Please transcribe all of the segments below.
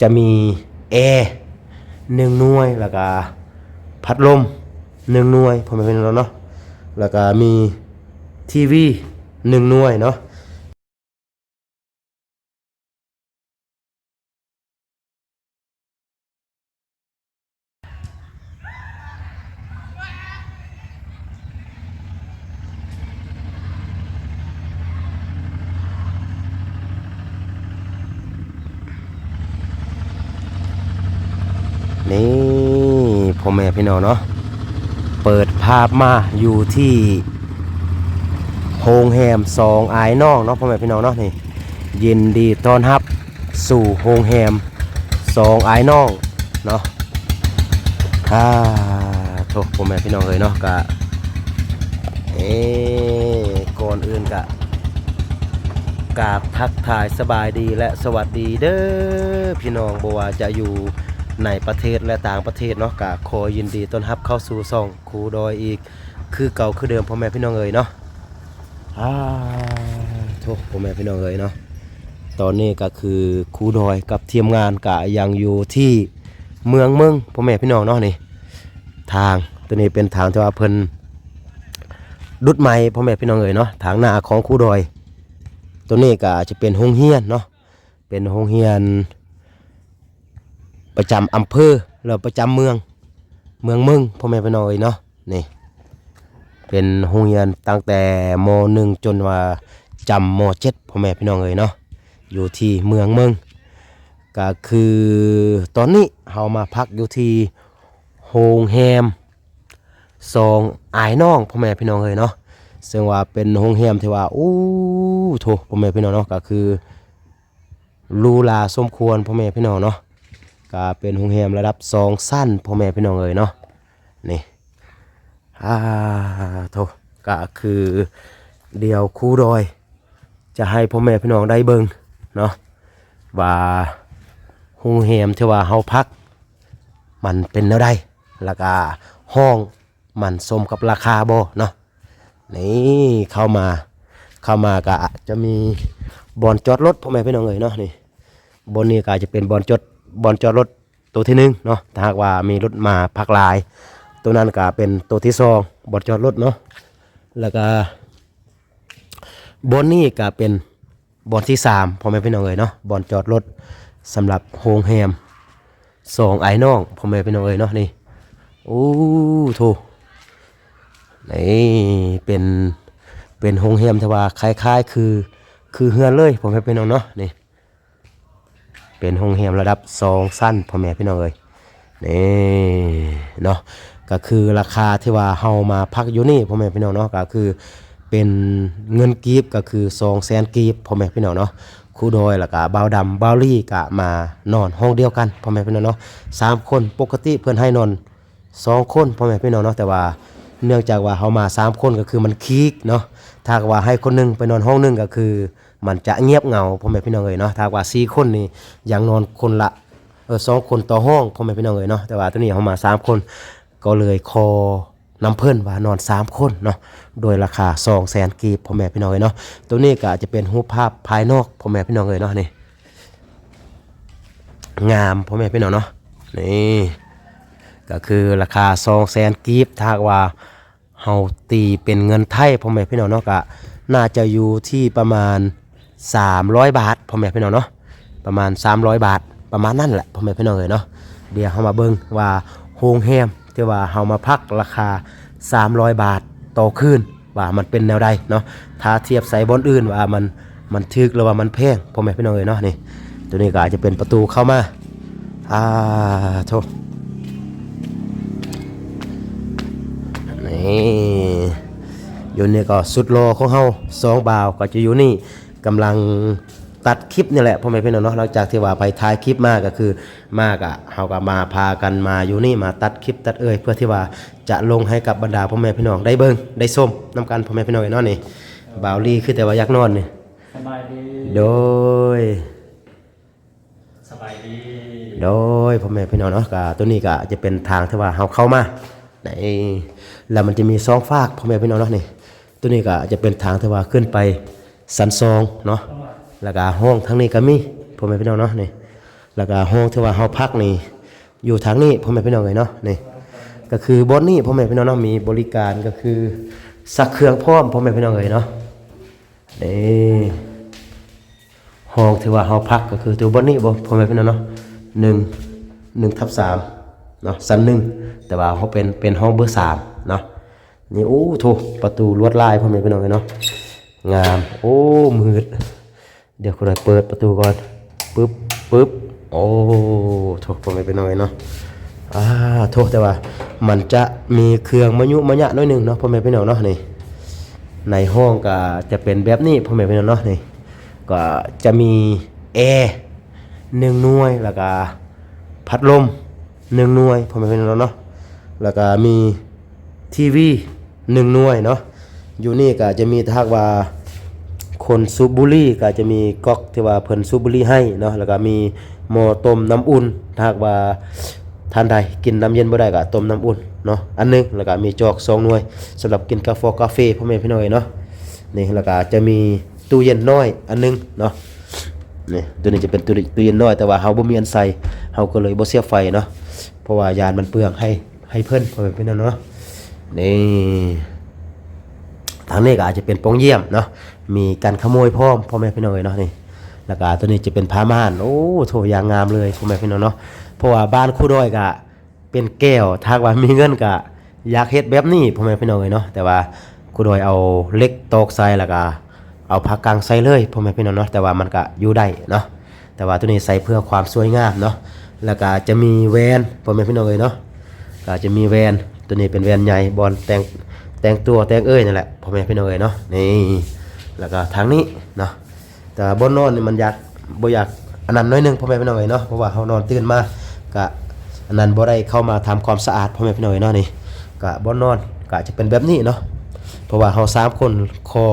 ຈະມີແອໜຶ່ງໜ່ວຍ ແລ້ວກະພັດລົມໜຶ່ງໜ່ວຍ ພໍ່ແມ່ພີ່ນ້ອງເນາະ ແລ້ວກະມີທີວີໜຶ່ງໜ່ວຍເນາະ. ນີ້ ພໍ່ແມ່ພີ່ນ້ອງເນາະ ເປີດພາບມາຢູ່ທີ່ໂຮງແຮມສອງອ້າຍນ້ອງເນາະ ພໍ່ແມ່ພີ່ນ້ອງເນາະ ນີ້ ຍິນດີຕ້ອນຮັບສູ່ໂຮງແຮມສອງອ້າຍນ້ອງເນາະ. ອາ ໂທ້ ພໍ່ແມ່ພີ່ນ້ອງເອີຍເນາະ ກະ ເອ ກ່ອນອື່ນກະກາບທັກທາຍສະບາຍດີ ແລະ ສະຫວັດດີເດີພີ່ນ້ອງ ບໍ່ວ່າຈະຢູ່ໃນປະເທດ ແລະ ຕ່າງປະເທດເນາະ ກະຂໍຍິນດີຕ້ອນຮັບເຂົ້າສູ່ຊ່ອງຄູດອຍອີກຄືເກົ່າຄືເດີມ ພໍ່ແມ່ພີ່ນ້ອງເອີຍເນາະ. ອາ ໂທ້ ພໍ່ແມ່ພີ່ນ້ອງເອີຍເນາະ ຕອນນີ້ກະຄືຄູດອຍກັບທີມງານກະຍັງຢູ່ທີ່ເມືອງເມິງ ພໍ່ແມ່ພີ່ນ້ອງເນາະ ນີ້ ທາງໂຕນີ້ເປັນທາງທີ່ວ່າເພິ່ນດຸດໃໝ່ ພໍ່ແມ່ພີ່ນ້ອງເອີຍເນາະ ທາງໜ້າຂອງຄູດອຍ. ໂຕນີ້ກະຈະເປັນໂຮງຮຽນເນາະ ເປັນໂຮງຮຽນປະຈຳອຳເພີ ແລ້ວປະຈຳເມືອງ ເມືອງເມິງ ພໍ່ແມ່ພີ່ນ້ອງເອີຍເນາະ. ນີ້ເປັນໂຮງຮຽນຕັ້ງແຕ່ ມໍໜຶ່ງ ຈົນວ່າຈຳ ມໍເຈັດ ພໍ່ແມ່ພີ່ນ້ອງເອີຍເນາະ ຢູ່ທີ່ເມືອງເມິງ. ກະຄືຕອນນີ້ເຮົາມາພັກຢູ່ທີ່ໂຮງແຮມສອງອ້າຍນ້ອງ ພໍ່ແມ່ພີ່ນ້ອງເອີຍເນາະ ເຊິ່ງວ່າເປັນໂຮງແຮມທີ່ວ່າ ໂອ້ ໂທ້ ພໍ່ແມ່ພີ່ນ້ອງເນາະ ກະຄື ຫຼູຫຼາສົມຄວນ ພໍ່ແມ່ພີ່ນ້ອງເນາະ ກະເປັນໂຮງແຮມລະດັບສອງຊັ້ນ ພໍ່ແມ່ພີ່ນ້ອງເອີຍເນາະ. ນີ້ ອາ ໂທ້ ກະຄືດຽວຄູດອຍຈະໃຫ້ພໍ່ແມ່ພີ່ນ້ອງໄດ້ເບິ່ງເນາະ ວ່າໂຮງແຮມທີ່ວ່າເຮົາພັກມັນເປັນແນວໃດ ແລ້ວກະຫ້ອງມັນສົມກັບລາຄາບໍ່ເນາະ. ນີ້ເຂົ້າມາ ເຂົ້າມາກະຈະມີບ່ອນຈອດລົດ ພໍ່ແມ່ພີ່ນ້ອງເອີຍເນາະ. ນີ້ບ່ອນນີ້ກະຈະເປັນບ່ອນຈອດ ບ່ອນຈອດລົດໂຕທີໜຶ່ງເນາະ ຖ້າຫາກວ່າມີລົດມາພັກຫຼາຍ. ໂຕນັ້ນກະເປັນໂຕທີສອງ ບ່ອນຈອດລົດເນາະ ແລ້ວກະບ່ອນນີ້ກະເປັນ ບ່ອນທີສາມ ພໍ່ແມ່ພີ່ນ້ອງເອີຍເນາະ ບ່ອນຈອດລົດສຳລັບໂຮງແຮມສອງອ້າຍນ້ອງ ພໍ່ແມ່ພີ່ນ້ອງເອີຍເນາະ. ນີ້ ໂອ້ ໂທ້ ນີ້ເປັນ ເປັນໂຮງແຮມທີ່ວ່າຄ້າຍໆ ຄື ຄືເຮືອນເລີຍ ພໍ່ແມ່ພີ່ນ້ອງເນາະ. ນີ້ເປັນໂຮງແຮມລະດັບສອງຊັ້ນ ພໍ່ແມ່ພີ່ນ້ອງເອີຍ. ນີ້ເນາະ ກະຄືລາຄາທີ່ວ່າເຮົາມາພັກຢູ່ນີ້ ພໍ່ແມ່ພີ່ນ້ອງເນາະ ກະຄືເປັນເງິນກີບ ກະຄືສອງແສນກີບ ພໍ່ແມ່ພີ່ນ້ອງເນາະ. ຄູດອຍ ແລ້ວກະບ່າວດຳ ບ່າວລີ ກະມານອນຫ້ອງດຽວກັນ ພໍ່ແມ່ພີ່ນ້ອງເນາະ ສາມຄົນ. ປົກກະຕິເພິ່ນໃຫ້ນອນສອງຄົນ ພໍ່ແມ່ພີ່ນ້ອງເນາະ ແຕ່ວ່າເນື່ອງຈາກວ່າເຮົາມາສາມຄົນ ກະຄືມັນຄີກເນາະ. ຖ້າຫາກວ່າໃຫ້ຄົນໜຶ່ງໄປນອນຫ້ອງໜຶ່ງ ກະຄືມັນຈະງຽບເຫງົາ ພໍ່ແມ່ພີ່ນ້ອງເອີຍເນາະ. ຖ້າຫາກວ່າສີ່ຄົນນີ້ຍັງນອນຄົນລະ ເອີ ສອງຄົນຕໍ່ຫ້ອງ ພໍ່ແມ່ພີ່ນ້ອງເອີຍເນາະ. ແຕ່ວ່າໂຕນີ້ເຮົາມາສາມຄົນ ກໍເລີຍຂໍນຳເພິ່ນວ່ານອນສາມຄົນເນາະ ໂດຍລາຄາສອງແສນກີບ ພໍ່ແມ່ພີ່ນ້ອງເອີຍເນາະ. ໂຕນີ້ກະຈະເປັນຮູບພາບພາຍນອກ ພໍ່ແມ່ພີ່ນ້ອງເອີຍເນາະ. ນີ້ງາມ ພໍ່ແມ່ພີ່ນ້ອງເນາະ. ນີ້ກະຄືລາຄາສອງແສນກີບ ຖ້າຫາກວ່າ ເຮົາຕີເປັນເງິນໄທ ພໍ່ແມ່ພີ່ນ້ອງເນາະ ກະໜ້າຈະຢູ່ທີ່ປະມານສາມຮ້ອຍບາດ ພໍ່ແມ່ພີ່ນ້ອງເນາະ ປະມານສາມຮ້ອຍບາດ ປະມານນັ້ນແຫຼະ ພໍ່ແມ່ພີ່ນ້ອງເອີຍເນາະ. ດຽວເຮົາມາເບິ່ງວ່າໂຮງແຮມທີ່ວ່າເຮົາມາພັກລາຄາສາມຮ້ອຍບາດຕໍ່ຄືນ ວ່າມັນເປັນແນວໃດເນາະ ຖ້າທຽບໃສ່ບ່ອນອື່ນວ່າມັນ ມັນຖືກ ຫຼືວ່າມັນແພງ ພໍ່ແມ່ພີ່ນ້ອງເອີຍເນາະ. ນີ້ ໂຕນີ້ກະອາດຈະເປັນປະຕູເຂົ້າມາ ອາ ໂທ້ ນີ້ ຢູ່ນີ້ກໍສຸດຫຼໍ່ຂອງເຮົາສອງບ່າວກໍຈະຢູ່ນີ້ ກຳລັງຕັດຄລິບນີ້ແຫຼະ ພໍ່ແມ່ພີ່ນ້ອງເນາະ. ຫຼັງຈາກທີ່ວ່າໄປຖ່າຍຄລິບມາ ກໍຄືມາກະ ເຮົາກໍມາພາກັນມາຢູ່ນີ້ ມາຕັດຄລິບຕັດເອີ່ຍ ເພື່ອທີ່ວ່າຈະລົງໃຫ້ກັບບັນດາພໍ່ແມ່ພີ່ນ້ອງໄດ້ເບິ່ງໄດ້ຊົມນຳກັນ ພໍ່ແມ່ພີ່ນ້ອງເອີຍເນາະ. ນີ້ບ່າວລີຄືແຕ່ວ່າຢາກນອນນີ້ ສະບາຍດີ ໂດຍ ສະບາຍດີ ໂດຍ ພໍ່ແມ່ພີ່ນ້ອງເນາະ. ກະໂຕນີ້ກະຈະເປັນທາງທີ່ວ່າເຮົາເຂົ້າມາໃນ ແລ້ວມັນຈະມີສອງຟາກ ພໍ່ແມ່ພີ່ນ້ອງເນາະ. ນີ້ໂຕນີ້ກະຈະເປັນທາງທີ່ວ່າຂຶ້ນໄປຊັ້ນສອງເນາະ ແລ້ວກະຫ້ອງທາງນີ້ກະມີ ພໍ່ແມ່ພີ່ນ້ອງເນາະ. ນີ້ ແລ້ວກະຫ້ອງທີ່ວ່າເຮົາພັກນີ້ຢູ່ທາງນີ້ ພໍ່ແມ່ພີ່ນ້ອງເອີຍເນາະ. ນີ້ກະຄືບ່ອນນີ້ ພໍ່ແມ່ພີ່ນ້ອງເນາະ, ມີບໍລິການກະຄືຊັກເຄື່ອງພ້ອມ ພໍ່ແມ່ພີ່ນ້ອງເອີຍເນາະ. ນີ້ຫ້ອງທີ່ວ່າເຮົາພັກກະຄືໂຕບ່ອນນີ້ບໍ ພໍ່ແມ່ພີ່ນ້ອງເນາະ, ໜຶ່ງ ໜຶ່ງທັບສາມເນາະ ຊັ້ນໜຶ່ງ, ແຕ່ວ່າເຮົາເປັນ ເປັນຫ້ອງເບີສາມເນາະ. ນີ້ ໂອ້ ໂທ້ ປະຕູລວດລາຍ ພໍ່ແມ່ພີ່ນ້ອງເອີຍເນາະ, ງາມ. ໂອ້ ມືດ. ດຽວຂ້ອຍເປີດປະຕູກ່ອນ. ປຶບ ປຶບ ໂອ້ ໂທ້ ພໍ່ແມ່ພີ່ນ້ອງເອີຍເນາະ. ອ່າ ໂທ້ ແຕ່ວ່າມັນຈະມີເຄື່ອງມະຍຸມະຍະໜ້ອຍໜຶ່ງເນາະ ພໍ່ແມ່ພີ່ນ້ອງເນາະ. ນີ້ໃນຫ້ອງກະຈະເປັນແບບນີ້ ພໍ່ແມ່ພີ່ນ້ອງເນາະ. ນີ້ກະຈະມີແອໜຶ່ງໜ່ວຍ ແລ້ວກະພັດລົມໜຶ່ງໜ່ວຍ ພໍ່ແມ່ພີ່ນ້ອງເນາະ, ແລ້ວກະມີທີວີ ໜຶ່ງໜ່ວຍເນາະ. ຢູ່ນີ້ກະຈະມີ ຖ້າຫາກວ່າຄົນສູບບຸຫຼີ່ກະຈະມີກອກທີ່ວ່າເພິ່ນສູບບຸຫຼີ່ໃຫ້ເນາະ, ແລ້ວກະມີໝໍ້ຕົ້ມນ້ຳອຸ່ນ ຖ້າຫາກວ່າທ່ານໃດກິນນ້ຳເຢັນບໍ່ໄດ້ກະຕົ້ມນ້ຳອຸ່ນເນາະ ອັນໜຶ່ງ, ແລ້ວກະມີຈອກສອງໜ່ວຍ ສຳລັບກິນກາຟອກາເຟ ພໍ່ແມ່ພີ່ນ້ອງເອີຍເນາະ. ນີ້ ແລ້ວກະຈະມີຕູ້ເຢັນນ້ອຍອັນໜຶ່ງເນາະ. ນີ້ ໂຕນີ້ຈະເປັນຕູ້ ຕູ້ເຢັນນ້ອຍ ແຕ່ວ່າເຮົາບໍ່ມີອັນໃສ່ ເຮົາກະເລີຍບໍ່ເສຍໄຟເນາະ ເພາະວ່າຢ້ານມັນເປືອງ ໃຫ້ ໃຫ້ເພິ່ນ ພໍ່ແມ່ພີ່ນ້ອງເນາະ. ນີ້ ທາງນີ້ກະອາດຈະເປັນປ່ອງຢ້ຽມເນາະ, ມີກັນຂະໂມຍພ້ອມ ພໍ່ແມ່ພີ່ນ້ອງເອີຍເນາະ. ນີ້ ແລ້ວກະໂຕນີ້ຈະເປັນຜ້າມ່ານ. ໂອ້ ໂທ້ ຢ່າງງາມເລີຍ ພໍ່ແມ່ພີ່ນ້ອງເນາະ, ເພາະວ່າບ້ານຄູດອຍກະເປັນແກວ ຖ້າຫາກວ່າມີເງິນກະຢາກເຮັດແບບນີ້ ພໍ່ແມ່ພີ່ນ້ອງເອີຍເນາະ. ແຕ່ວ່າຄູດອຍເອົາເຫຼັກຕອກໃສ່ ແລ້ວກະ ເອົາຜ້າກັງໃສ່ເລີຍ ພໍ່ແມ່ພີ່ນ້ອງເນາະ, ແຕ່ວ່າມັນກະຢູ່ໄດ້ເນາະ. ແຕ່ວ່າໂຕນີ້ໃສ່ເພື່ອຄວາມສວຍງາມເນາະ. ແລ້ວກະຈະມີແວ່ນ ພໍ່ແມ່ພີ່ນ້ອງເອີຍເນາະ, ກະຈະມີແວ່ນ. ໂຕນີ້ເປັນແວ່ນໃຫຍ່ ບ່ອນແຕ່ງ ແຕ່ງຕົວແຕ່ງເອີ່ຍນັ້ນແຫຼະ ພໍ່ແມ່ພີ່ນ້ອງເອີຍເນາະ. ນີ້ ແລ້ວກະທາງນີ້ເນາະ, ແຕ່ວ່າບ່ອນນອນນີ້ມັນຢາກ ບໍ່ຢາກອັນນັ້ນໜ້ອຍໜຶ່ງ ພໍ່ແມ່ພີ່ນ້ອງເອີຍເນາະ, ເພາະວ່າເຮົານອນຕື່ນມາກະ ອັນນັ້ນ ບໍ່ໄດ້ເຂົ້າມາທຳຄວາມສະອາດ ພໍ່ແມ່ພີ່ນ້ອງເອີຍເນາະ. ນີ້ກະບ່ອນນອນກະຈະເປັນແບບນີ້ເນາະ, ເພາະວ່າເຮົາສາມຄົນ ຂໍ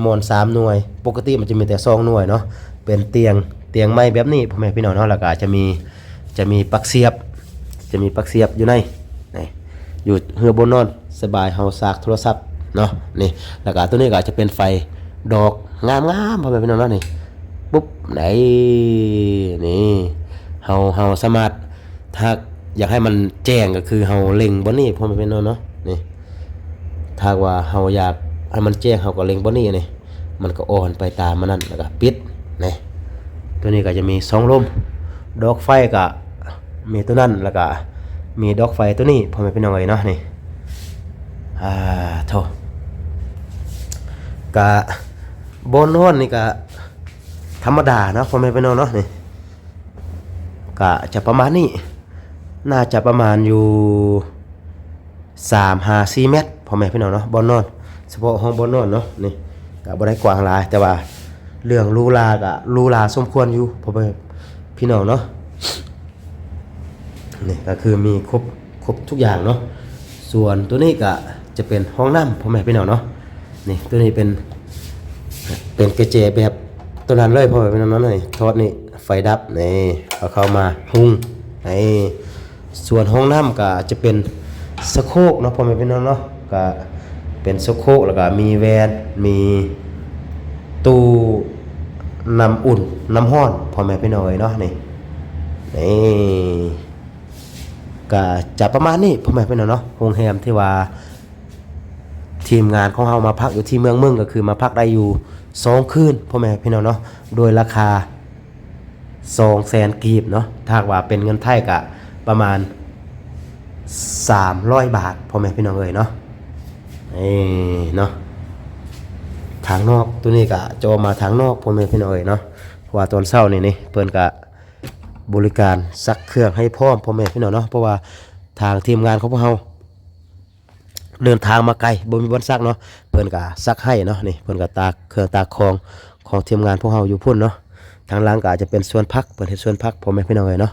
ໝອນສາມໜ່ວຍ, ປົກກະຕິມັນຈະມີແຕ່ສອງໜ່ວຍເນາະ. ເປັນຕຽງ ຕຽງໄມ້ແບບນີ້ ພໍ່ແມ່ພີ່ນ້ອງເນາະ, ແລ້ວກະຈະມີ ຈະມີປັກສຽບ ຈະມີປັກສຽບຢູ່ໃນ ໃນ ຢູ່ເຮືອບ່ອນນອນ ສະບາຍ ເຮົາຊາກໂທລະສັບເນາະ. ນີ້ ແລ້ວກະໂຕນີ້ກະຈະເປັນໄຟດອກງາມໆ ພໍ່ແມ່ພີ່ນ້ອງເນາະ. ນີ້ ປຸບ ໃນ ນີ້ ເຮົາ ເຮົາສາມາດ ຖ້າຢາກໃຫ້ມັນແຈ້ງກະຄືເຮົາເລັງບ່ອນນີ້ ພໍ່ແມ່ພີ່ນ້ອງເນາະ. ນີ້ ຖ້າຫາກວ່າເຮົາຢາກໃຫ້ມັນແຈ້ງ ເຮົາກະເລັງບ່ອນນີ້ ນີ້ ມັນກະອ່ອນໄປຕາມມັນນັ້ນ ແລ້ວກະປິດ ນີ້. ໂຕນີ້ກະຈະມີສອງລົມ, ດອກໄຟກະມີໂຕນັ້ນ ແລ້ວກະມີດອກໄຟໂຕນີ້ ພໍ່ແມ່ພີ່ນ້ອງເອີຍເນາະ. ນີ້ ອ່າ ໂທ້ ກະບ່ອນນອນນີ້ກະທຳມະດາເນາະ ພໍ່ແມ່ພີ່ນ້ອງເນາະ. ນີ້ກະຈະປະມານນີ້ ໜ້າຈະປະມານຢູ່ ສາມຫາສີ່ແມັດ ພໍ່ແມ່ພີ່ນ້ອງເນາະ, ບ່ອນນອນ ສະເພາະຫ້ອງບ່ອນນອນເນາະ. ນີ້ກະບໍ່ໄດ້ກວ້າງຫຼາຍ ແຕ່ວ່າເລື່ອງຫຼູຫຼາກະຫຼູຫຼາສົມຄວນຢູ່ ພໍ່ແມ່ພີ່ນ້ອງເນາະ. ນີ້ກະຄືມີຄົບ ຄົບທຸກຢ່າງເນາະ. ສ່ວນໂຕນີ້ກະຈະເປັນຫ້ອງນ້ຳ ພໍ່ແມ່ພີ່ນ້ອງເນາະ. ນີ້ ໂຕນີ້ເປັນ ເປັນກະແຈແບບໂຕນັ້ນເລີຍ ພໍ່ແມ່ພີ່ນ້ອງເນາະ. ນີ້ ຖອດນີ້ ໄຟດັບ ນີ້ ເອົາເຂົ້າມາຫຸ່ງ ນີ້. ສ່ວນຫ້ອງນ້ຳກະຈະເປັນສະໂຄກເນາະ ພໍ່ແມ່ພີ່ນ້ອງເນາະ, ກະເປັນສະໂຄກ ແລ້ວກະມີແວ່ນ ມີຕູ້ນ້ຳອຸ່ນນ້ຳຮ້ອນ ພໍ່ແມ່ພີ່ນ້ອງເອີຍເນາະ. ນີ້ ນີ້ກະຈະປະມານນີ້ ພໍ່ແມ່ພີ່ນ້ອງເນາະ. ໂຮງແຮມທີ່ວ່າທີມງານຂອງເຮົາມາພັກຢູ່ທີ່ເມືອງເມິງ ກະຄືມາພັກໄດ້ຢູ່ສອງຄືນ ພໍ່ແມ່ພີ່ນ້ອງເນາະ, ໂດຍລາຄາ ສອງແສນກີບເນາະ, ຖ້າຫາກວ່າເປັນເງິນໄທກະປະມານສາມຮ້ອຍບາດ ພໍ່ແມ່ພີ່ນ້ອງເອີຍເນາະ. ເອີ ເນາະ ທາງນອກ ໂຕນີ້ກະຈະອອກມາທາງນອກ ພໍ່ແມ່ພີ່ນ້ອງເອີຍເນາະ, ເພາະວ່າຕອນເຊົ້ານີ້ນີ້ ເພິ່ນກະບໍລິການຊັກເຄື່ອງໃຫ້ພ້ອມ ພໍ່ແມ່ພີ່ນ້ອງເນາະ, ເພາະວ່າທາງທີມງານຂອງພວກເຮົາ ເດີນທາງມາໄກ ບໍ່ມີບ່ອນຊັກເນາະ, ເພິ່ນກະຊັກໃຫ້ເນາະ. ນີ້ເພິ່ນກະຕາກເຄື່ອງຕາກຂອງ ຂອງທີມງານພວກເຮົາຢູ່ພຸ້ນເນາະ. ທາງຫຼັງກະອາດຈະເປັນສວນຜັກ ເພິ່ນເຮັດສວນຜັກ ພໍ່ແມ່ພີ່ນ້ອງເອີຍເນາະ.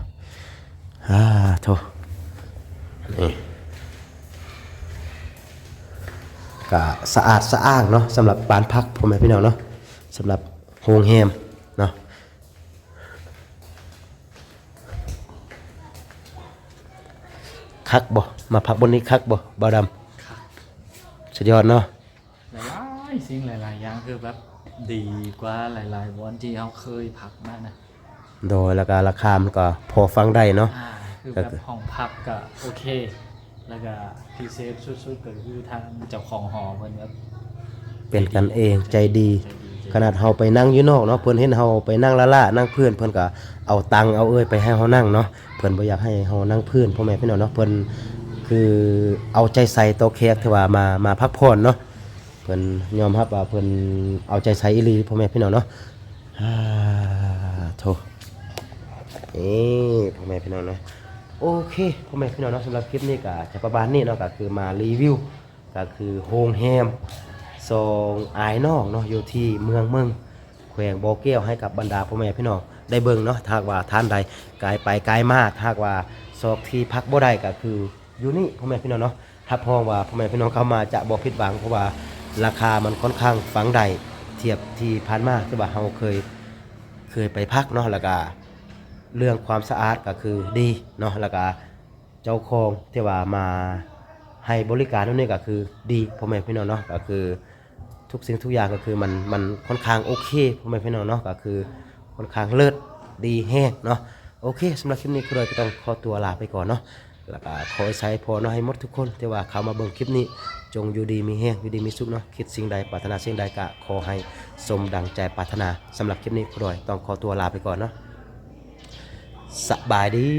ອາ ໂທ້ ນີ້ກະສະອາດສະອ້າງເນາະ ສຳລັບບ້ານພັກ ພໍ່ແມ່ພີ່ນ້ອງເນາະ, ສຳລັບໂຮງແຮມເນາະ. ຄັກບໍ່? ມາພັກບ່ອນນີ້ຄັກບໍ່ ບ່າວດຳ? ຄັກ ສຸດຍອດເນາະ. ຫຼາຍໆສິ່ງຫຼາຍໆຢ່າງ ຄືແບບດີກວ່າຫຼາຍໆບ່ອນທີ່ເຮົາເຄີຍພັກມານະ. ໂດຍ ແລ້ວກໍລາຄາມັນກໍພໍຟັງໄດ້ເນາະ ອ່າ ຄືແບບ ກໍຄື ຫ້ອງພັກກໍໂອເຄ ແລ້ວກໍພິເສດສຸດໆກໍຄືທາງເຈົ້າຂອງຫໍເພິ່ນແບບ ເປັນກັນເອງ ໃຈດີ ໃຈດີ ຂະໜາດເຮົາໄປນັ່ງຢູ່ນອກເນາະ ເພິ່ນເຫັນເຮົາໄປນັ່ງລ້າໆ ນັ່ງພື້ນ ເພິ່ນກໍເອົາຕັ່ງເອົາເອີຍໄປໃຫ້ເຮົານັ່ງເນາະ ເພິ່ນບໍ່ຢາກໃຫ້ເຮົານັ່ງພື້ນ ພໍ່ແມ່ພີ່ນ້ອງເນາະ ເພິ່ນຄືເອົາໃຈໃສ່ຕໍ່ແຂກທີ່ວ່າມາ ມາພັກຜ່ອນເນາະ ເພິ່ນຍອມຮັບວ່າເພິ່ນເອົາໃຈໃສ່ອີ່ຫຼີ ພໍ່ແມ່ພີ່ນ້ອງເນາະ ອາ ໂທ ນີ້ ພໍ່ແມ່ພີ່ນ້ອງເນາະ ໂອເຄ ພໍ່ແມ່ພີ່ນ້ອງເນາະ ສຳລັບຄລິບນີ້ກໍຈະປະມານນີ້ເນາະ ກໍຄືມາຣີວິວ ກໍຄືໂຮງແຮມສອງອ້າຍນ້ອງເນາະ ຢູ່ທີ່ເມືອງເມິງ ແຂວງບໍ່ແກ້ວ ໃຫ້ກັບບັນດາພໍ່ແມ່ພີ່ນ້ອງໄດ້ເບິ່ງເນາະ ຖ້າຫາກວ່າທ່ານໃດກາຍໄປກາຍມາ ຖ້າຫາກວ່າຊອກທີ່ພັກບໍ່ໄດ້ ກໍຄືຢູ່ນີ້ ພໍ່ແມ່ພີ່ນ້ອງເນາະ ຮັບຮອງວ່າພໍ່ແມ່ພີ່ນ້ອງເຂົ້າມາຈະບໍ່ຜິດຫວັງ ເພາະວ່າລາຄາມັນຄ່ອນຂ້າງຟັງໄດ້ ທຽບທີ່ຜ່ານມາ ຄືວ່າເຮົາເຄີຍ ເຄີຍໄປພັກເນາະ ແລ້ວກະເລື່ອງຄວາມສະອາດກໍຄືດີເນາະ ແລ້ວກະເຈົ້າຂອງທີ່ວ່າມາໃຫ້ບໍລິການແນວນີ້ກໍຄືດີ ພໍ່ແມ່ພີ່ນ້ອງເນາະ ກໍຄືທຸກສິ່ງທຸກຢ່າງກໍຄືມັນ ມັນຄ່ອນຂ້າງໂອເຄ ພໍ່ແມ່ພີ່ນ້ອງເນາະ ກໍຄືຄ່ອນຂ້າງເລີດ ດີແຮງເນາະ ໂອເຄ ສຳລັບຄລິບນີ້ ຄຣອຍກໍຕ້ອງຂໍຕົວລາໄປກ່ອນເນາະ ແລ້ວກໍຂໍອວຍໄຊພອນເນາະ ໃຫ້ໝົດທຸກຄົນທີ່ວ່າເຂົ້າມາເບິ່ງຄລິບນີ້ ຈົ່ງຢູ່ດີມີແຮງ ຢູ່ດີມີສຸກເນາະ ຄິດສິ່ງໃດ ປາດຖະໜາສິ່ງໃດ ກໍຂໍໃຫ້ສົມດັ່ງໃຈປາດຖະໜາ ສຳລັບຄລິບນີ້ ຄຣອຍຕ້ອງຂໍຕົວລາໄປກ່ອນເນາະ ສະບາຍດີ.